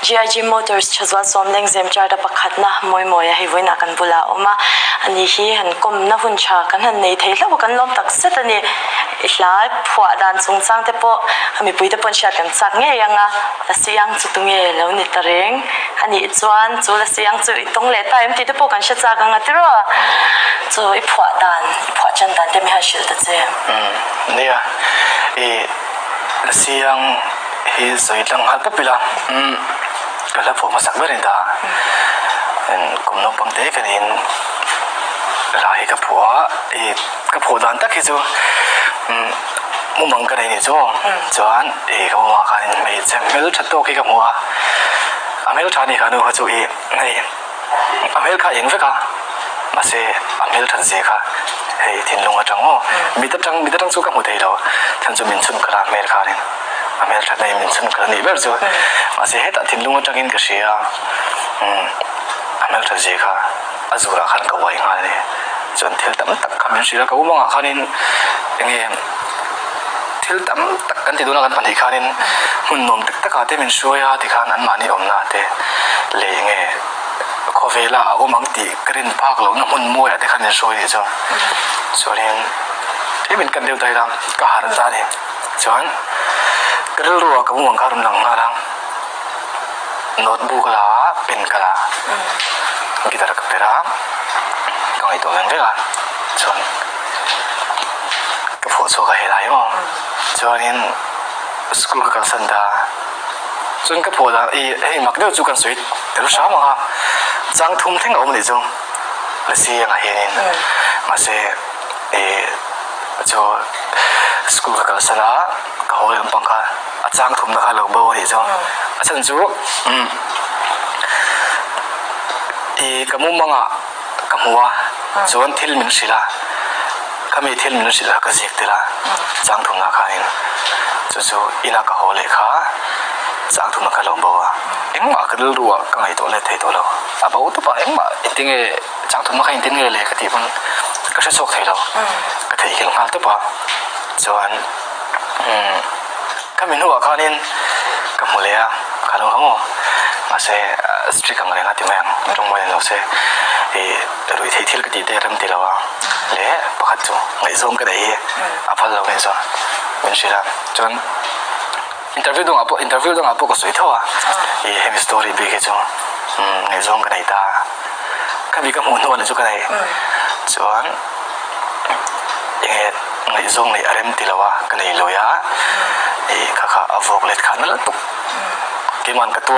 GIG Motors Thazual Sawmlengzem chart a pakhatna Mawimawia hei vawiinah kan bulah a awm a, ani hi han kawmna hun tha kan han nei thei hlauh a kan lawm tak zet a ni. I hla phuah dan chungchang te pawh a mipui te pawn hriat kan chak ngei ang a, Lasi ang chu tunge lo ni ta reng a nih chuan chu Lasi ang chu i tawng leh ta em tih te pawh kan hre chak ang a tiraw? Chu i phuah dan, i phuah chan dan te mi han hrilh ta che. Umm nia, i Lasi ang hi sawi tlang nghal pawp ila, umm ka hla phuah hmasak ber a ni ta. Kum naupang te ka niin hla hi ka phuah a, i ka phuah dan tak hi chu umm mumang ka nei ni chu chuan i ka mumangah khanin hmeichhe hmel tha tawk hi ka hmu a, a hmel tha ni kha nu kha chu i hei a hmel kha a eng vek a mahse a hmel that zia kha hei thinlung atang aw mit atang mit atang chu ka hmu thei lo chhan chu min chhun khalh a hmel khanin a hmel that na in min chhun khalh a nih ber chu mahse hetah thinlung atangin ka hria umm a hmel that zia kha a zurah khan ka uai nghal a ni chuan thil tam tak kha min hrilh a ka umangah khanin eng nge thil tam tak kan ti dawn a kan pahnih khanin hmun nuam tak takah te min hruai a tikhan anmahni awmna te leh eng nge khawvela a awm ang tih ka rin phak lohna hmun mawiah te khan min hruai anih chuan chuanin tlem in kan deuh daih a ka harh ta a ni chuan ka rilruah ka mumang kha a rawn lang nghal a notebook la a pen ka la a guitar ka perh a ka ngaihtuah veng vek a chuan ka phuah chhuak a helai maw chuanin school ka kalsan ta chuan ka phuah dan ih hei mak deuh chu kan sawi tel hram ang a chang thum thleng a awm anih chu lasi angah hianin mahse ih chu school ka kalsan a ka haw leh lampang kha a chang thumna kha lo bo anih chu a chhan chu umm ih ka mumangah ka hmu a chuan thil min hrilh a khami thil min hrilh kha ka ziak tel a chang thumna khanin chu chu ina ka haw leh kha chang thumna kha lo bo a engmah ka rilru ah ka ngaihtuah let thei tawh lo a bo tawp a engmah engtinge chang thumna kha engtin nge le ka tih pawn ka hre chhuak thei lo ka theihnghilh nghal tawp a chuan umm khami hnuah khanin ka hmu leh a ka lo hmu mahse strict ang reng a ti mai ang tawng mai lo se ih ruih theih thil ka tih te rem ti lo a leh pakhat chu ngaihzawm ka neih hi a phal lo mai chuan min hrilh a chuan interview dangah pawh interview dangah pawh ka sawi tho a ih hemi story bik hi chu umm ngaihzawm ka nei ta khami ka hmuh hnuah leh chu ka nei chuan. Enge ngaihzawng neih a rem ti lo a, ka nei lawi a, ih kha kha a vawk let kha na lutuk. Keiman ka tuar.